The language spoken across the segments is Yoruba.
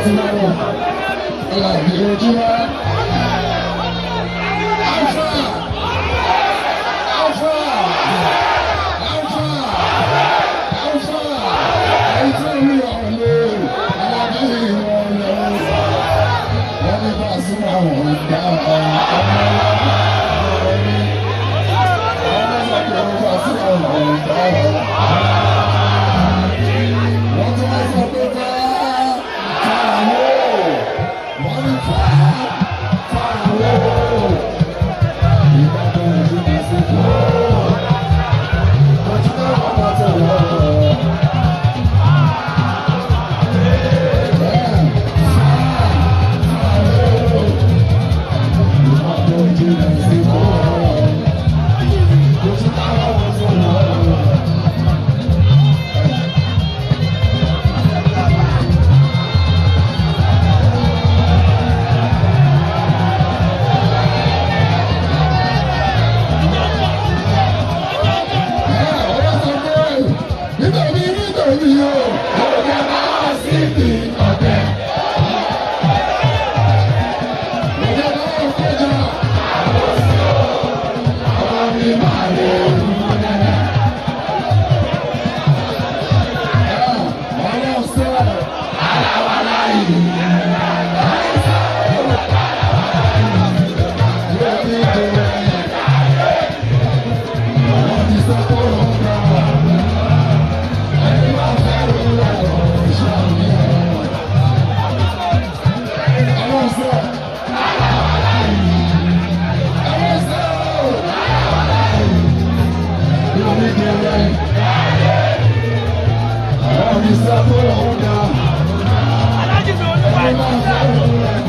Ti lọ́wọ́ Alábí ojú wa. Alpha! Alpha! Alpha! Alpha! Ẹni tí ó rí ọ̀rọ̀ lé Alábí ìwọ̀n lọ. Wọ́n ní Pasuma wọn dá ọmọ ọlọ́mọ ní. Àwọn ọmọ sọ pé Pasuma wọn dá. Wọ́n tún wá sọ pé ká fàwọ́. Wọ́n ní fà fàwọ́. Ìbàdàn ìdíje sí kú. Ojú náà wọ́n bá tẹ̀ wọ́n. Ìbàdàn ìdíje sí kú. Ojú náà wọ́n tẹ̀ wọ́n. Nítorí nítorí o, ọ̀gá máa sí ní ọ̀tẹ̀. Ọ̀gá máa kọjá, àwọn mi máa lè rú dáadáa. Ọ̀rọ̀ sọ, aláwàlá yìí. Ọ̀rọ̀ ti sọ kó lọ́ọ́ Aláàjì mi olúwa ni.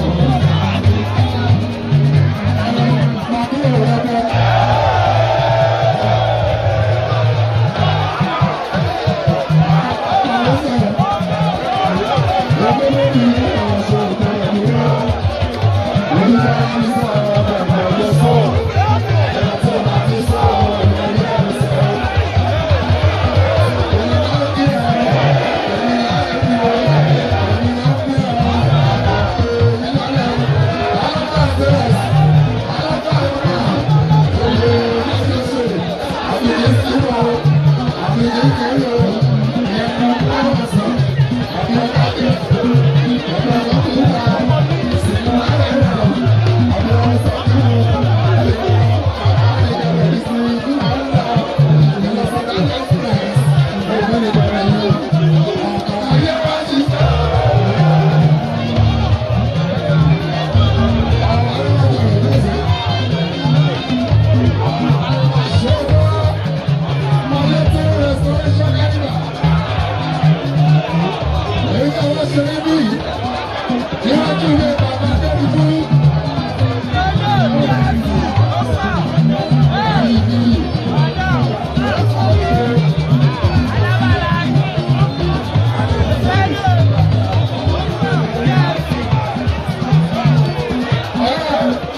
Níwájú ilé bàbá Adébíkú.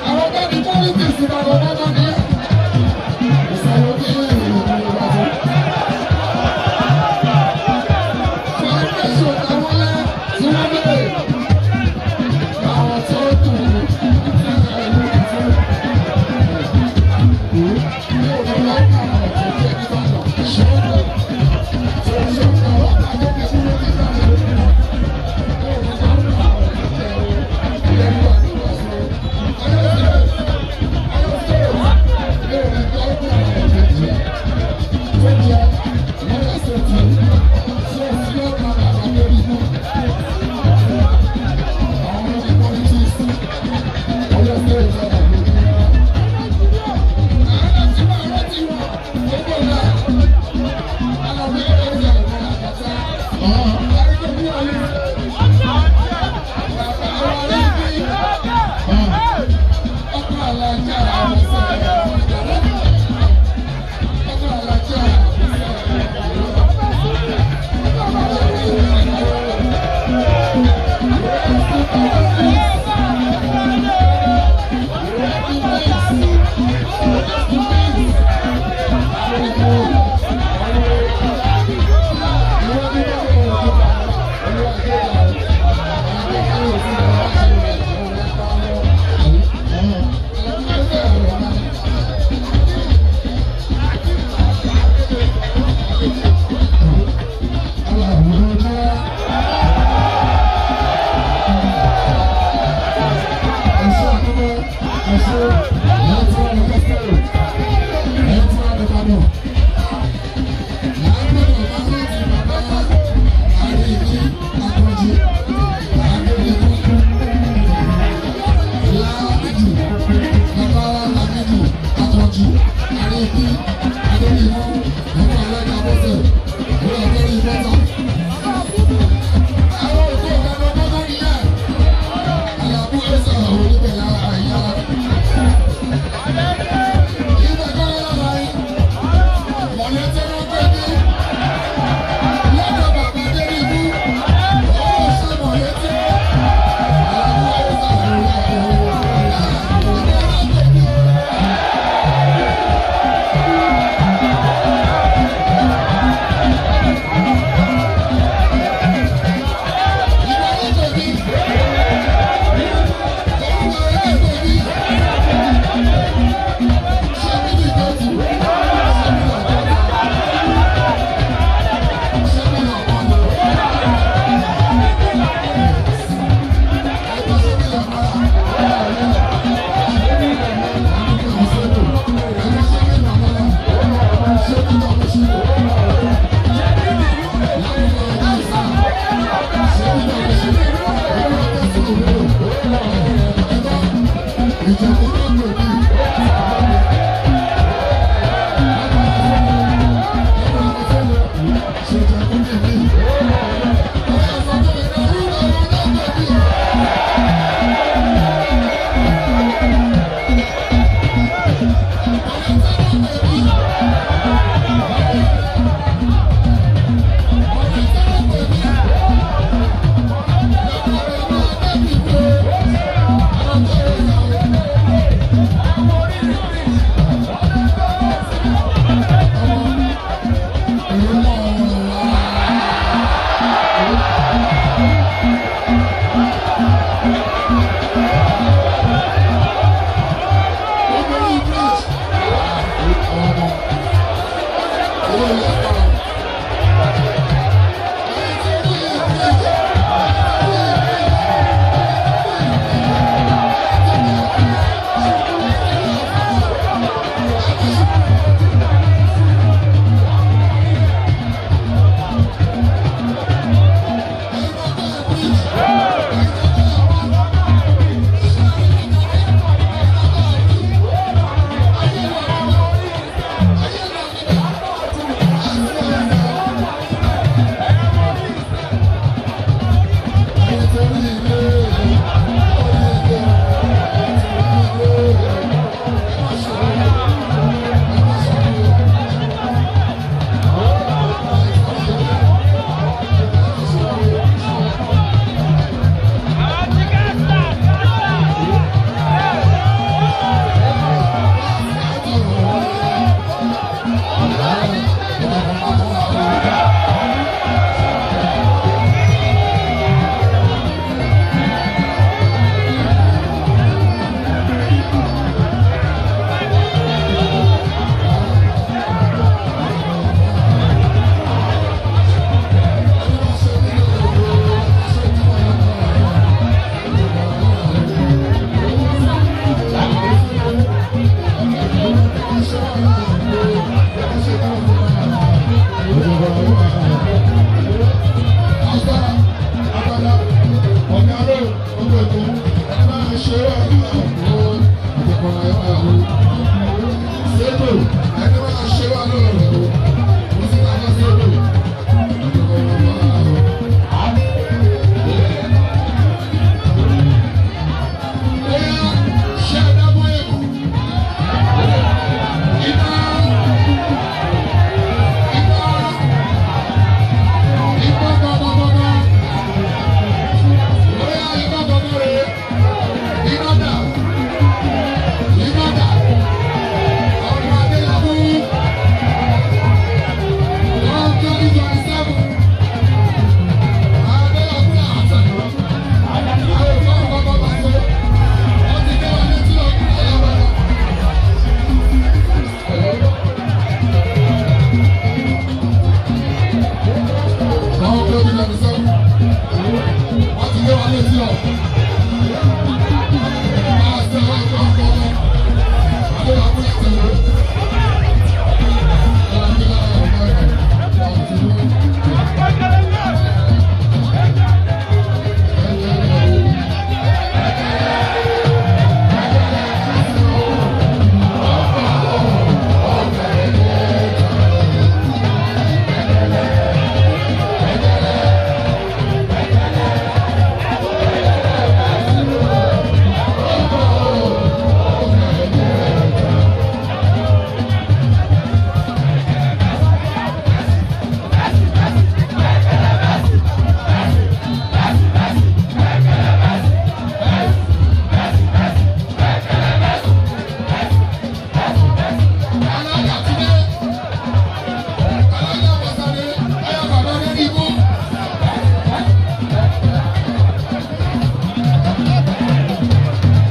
Àwọn bá ní politics ìbàdàn bàbá ní. Ìsọ̀rọ̀ bí ìlú Ìbàdàn. Foundation táwọn tí wọ́n bẹ̀rẹ̀. Àwọn tó kù ìlú ìtú. Ní òní lọ́kàn àwọn tó jẹ́ Ìbàdàn. Ṣọ́ọ̀bù. Ṣọ́ọ̀bù àwọn tó jẹ́ Ìbàdàn. Ìjọba.